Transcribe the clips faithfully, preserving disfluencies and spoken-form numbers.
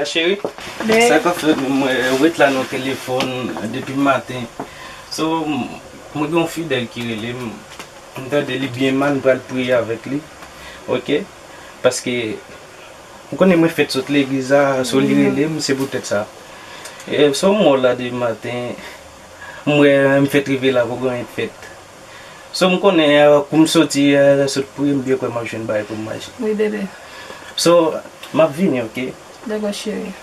Cheri, sa k ap fèt menm, mwen ret la nan telefòn depi maten. So, m- mwen gen yon fidèl ki rele m. M tande li byen mal, m pral priye avèk li. Oke? Paske m konnen mwen fèt sot legliz la, so li rele m, se poutèt sa. E, so m wè w la depi maten, m wè m fèt rive la, poko anyen fèt. So m konnen, eh, kou m soti, eh, sot priye, m byen kwè m ap jwenn bagay pou m manje. Wi, bebe. So, m ap vini, oke? Dakò, cheri.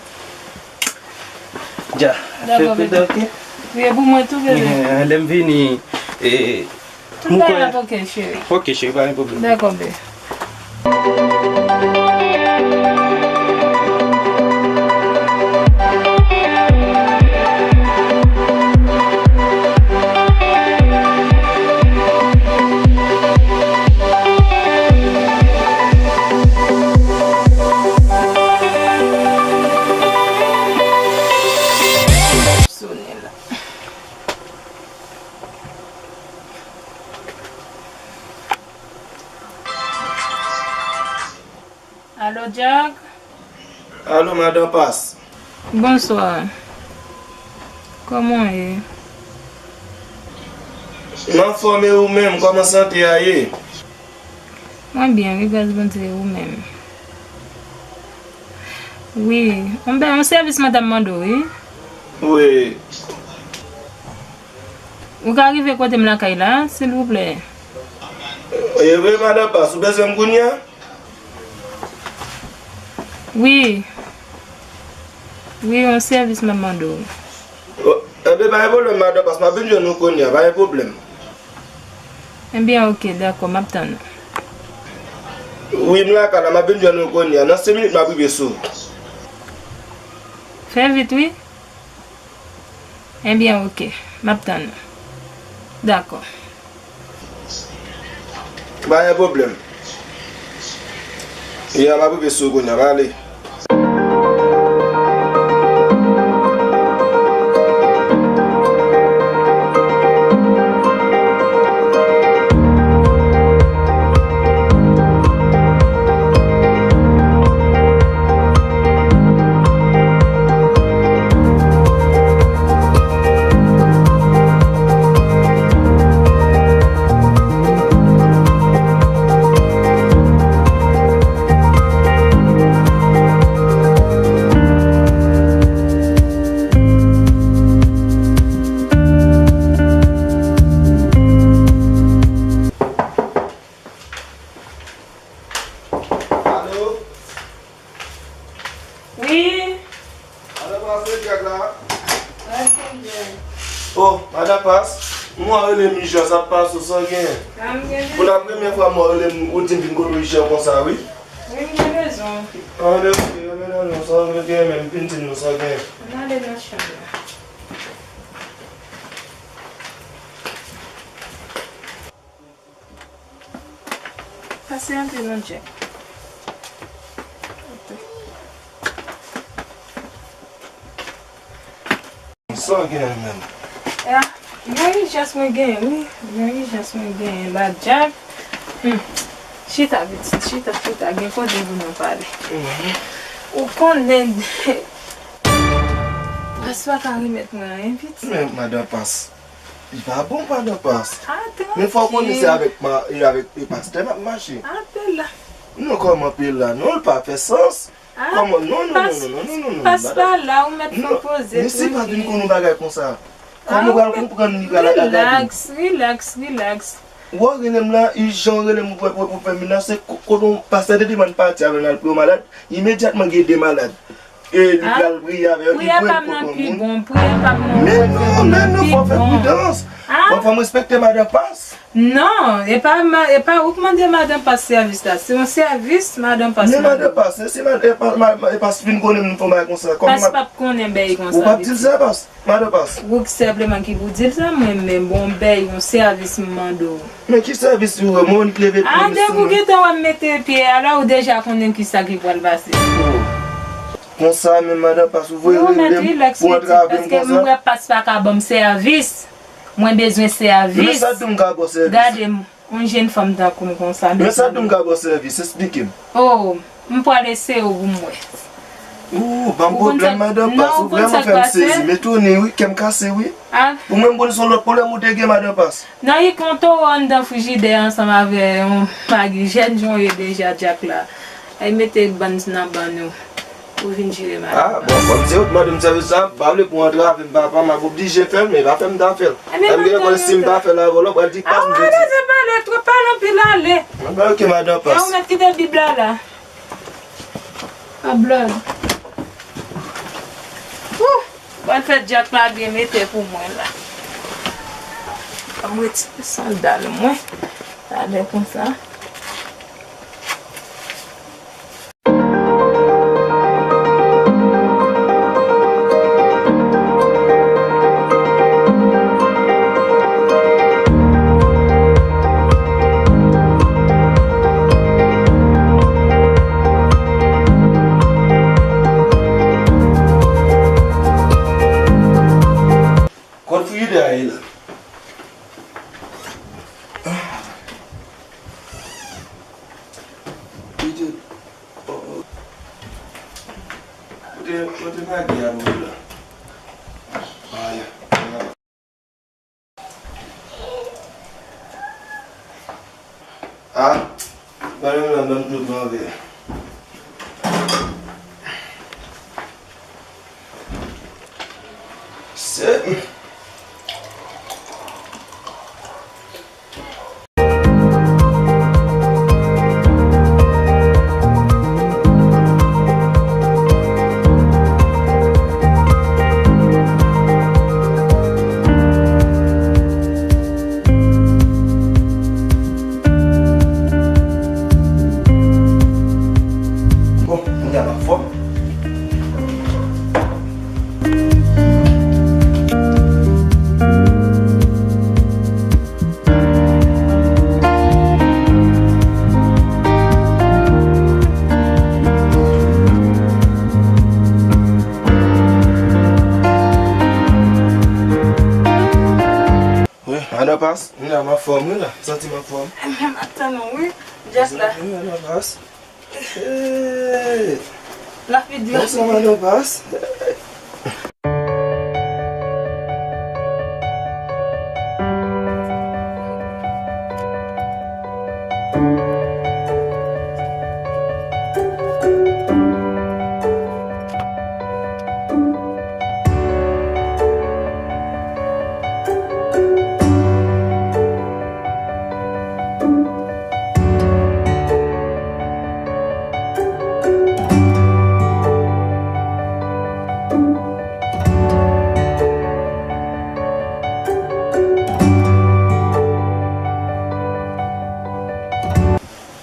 Dja, fè pita, oke? Priye pou mwen tou, bebe. Eh, lè m vini, eh, tout bagay ap oke, cheri. Oke, cheri, pa gen pwoblèm. Dakò, bebe. Sonnen la. Alo, Jack? Alo, madan Pas. Bonswa. Kòman w ye? M anfòm, e ou menm, kòman sante a ye? Mwen byen, wi, gras Bondye, e ou menm? Wi, yon bèl, yon sèvis mwen t ap mande w, wi. Wi. Ou ka rive kote m lakay la, silvouplè? E vre, madan Pas, ou bezwen m kounye a? Wi. Wi, yon sèvis m ap mande w. O, enben, pa gen pwoblèm, madan Pas, m ap vin jwenn ou kounye a, pa gen pwoblèm. Enben, oke, dakò, m ap tann ou. Wi, m lakay la, m ap vin jwenn ou kounye a. Nan senk minit, m ap rive sou ou. Fè vit, wi. Enben, oke, m ap tann ou. Dakò. Pa gen pwoblèm. Ya, m ap rive sou ou kounye a, m ale. Alo? Wi. Madan Pas, se Jack la? Wi, se Jack. Oh, madan Pas, m wè w rele m ijans, sa k pase w, sa w genyen? Sa m genyen? Pou la premyè fwa m wè w rele m, ou di m vin kote w ijans konsa, wi. Wi, m gen bezwen w. An, de, de, de, de, non, sa w genyen menm, vin di m non, sa w genyen. Ann ale nan chanm nan. Pase antre non, Jack. Sa w genyen menm? Ya, gen ijans mwen genyen, wi. Gen ijans mwen genyen la, Jack. Hmm. Chita, pitit, chita, chita. Gen koze pou nou pale. Mhm. Ou konnen, Pas pa ka remèt mwen anyen, pitit. Men, madan Pas. Li pa bon, madan Pas. Men fò w konnen se avèk ma, e avèk, e pastè m ap mache. Apèl la. Non, kòman apèl la? Non, l pa fè sans. Kòman? Non, non, non, non, non, non, non, non, madan. Pas pa la, ou mèt fè poze, men si pa vin konn yon bagay konsa, kòman w pral konprann li pral ap gade? Rilaks, rilaks, rilaks. Wè w rele m la, ijan w rele m pou, pou, pou fè m vin la, se ko-, kote yon pastè te demann pati avè l al priye yon malad, imedyatman gen de malad. E li pral priye avè yo, li priye l pou yon moun. Priyè pa m nan pi bon, priyè pa m nan pi bon. Men non, men non, fò w fè pridans. Fò, fò m respekte madan Pas. Non, e pa ma-, e pa ou k mande madan Pas sèvis la. Se yon sèvis madan Pas mande. Men madan Pas, se, se madan, e pa, ma, ma, e Pas fin konnen m fè yon bagay konsa. Kòman Pas p ap konnen bagay konsa. Ou p ap di l sa, Pas? Madan Pas. Ou k senpleman ki pou di l sa, mwen menm, bon, bèy, yon sèvis m mande w. Men ki sèvis ou, mwen ki leve pou misye. A, depi w gentan wè m mete pye a la, ou deja konnen kisa ki pral pase. Oh. Konsa menm, madan Pas, ou voye rele m pou antrave m konsa? Non, mèt, rilaks, pitit, paske m wè Pas pa ka ban m sèvis. Mwen bezwen sèvis. Men sa tou m ka ba w sèvis. Gade m. Yon jèn fanm tankou m konsa, mezanmi. Men sa tou m ka ba w sèvis, esplike m. Oh, m pral eseye w pou m wè. Ou, ban m pwoblèm, madan Pas. Ou vrèman fè m sezi. M etone, wi, kè m kase, wi. Ou menm konn se yon lòt pwoblèm ou te gen, madan Pas. Nan, li gen yon towo anndan frijidè ansanm avè yon magi jèn jan w ye deja, Dyak la. Ay mete bann nan ban nou. Ou vin jire madanm. Ah, bon, kòm se ou t mande m sèvis la, m pa vle pou antrave m, papa, m ap oblije fè l, men pa fè m ta fè l. Sa m gen ankò, si m pa fè l avè w la, w pral di pa m te di. Arete pale, twòp pale anpil ale. Mwen ba oke, madan Pas. E ou mèt kite Bib la la. A blòd. Ouh, pral fè Dyak la byen mete pou mwen la. Ban m retire sandal mwen. Talè konsa. Kot frijidè a ye la? Kote, kote magi a pou la? Ah, ya. Ah, ban m nan, ban m tout move. Se. Bon, kounye a m anfòm. Wi, madan Pas, m la, m anfòm, wi, la. M santi m anfòm. Mwen m ap tann ou, wi. Dyak la. Wi, madan Pas. Hey. L ap vin di. Bonswa, madan Pas.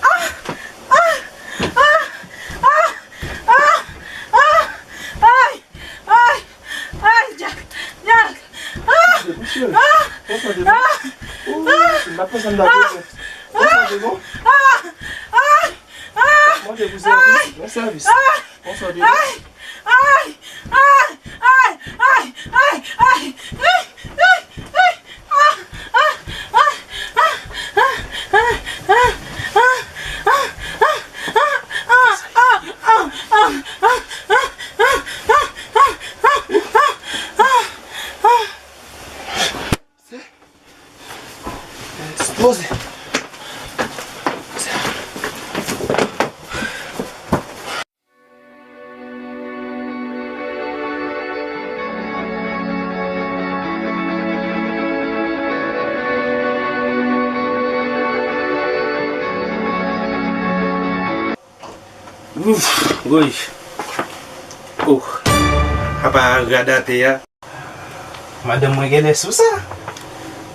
Ah! Ah! Ah! Ah! Ah! Ay! Ay! Ay! Dyak! Dyak! Ah! Kòman w santi w? Ah! Ou, ah! M pa t panse m ta bezwen. Kòman w santi w? Ah! Ah! Ah! Kòman w santi w? Sèvis? Nan sèvis. Ah! Kòman w santi w? Ay! Ay! Ay! Poze. Ouf, woy. Oh. Apa rad atè a. Madanm mwen genlè sou sa.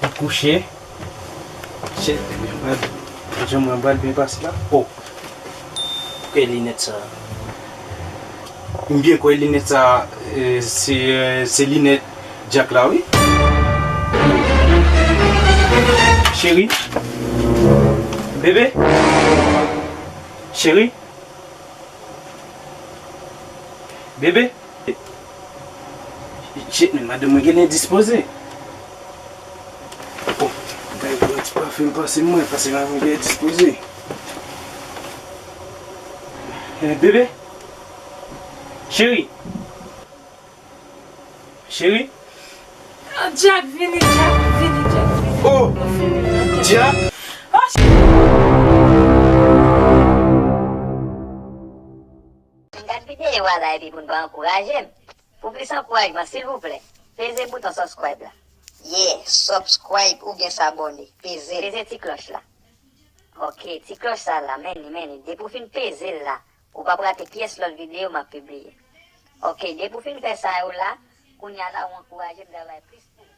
Li kouche. Shit, ebyen, mwen pral, jan mwen pral byen pase la. Oh. Kè linèt sa. M byen kwè linèt sa, eh, se, eh, se linèt Dyak la, wi. Cheri. Bebe. Cheri. Bebe. Shit, men madanm mwen genlè dispoze. Oh, bay yon ti pafen pase mwen, pase madanm mwen genlè dispoze. Eh, bebe. Cheri. Cheri. Oh, Jack, vini, Jack, vini, Jack, vini. Oh, Jack. Oh, M gad videyo a la epi pou n pa ankouraje m. Pou plis ankourajman, silvouplè, peze bouton subscribe la. Yeah, subscribe oubyen sabòne. Peze l. Peze ti klòch la. Ok, ti klòch sa la, men li, men li. Depi w fin peze l la, ou p ap rate pyès lòt videyo m ap pibliye. Ok, depi w fin fè sa yo la, kounye a la ou ankouraje m travay plis pou ou.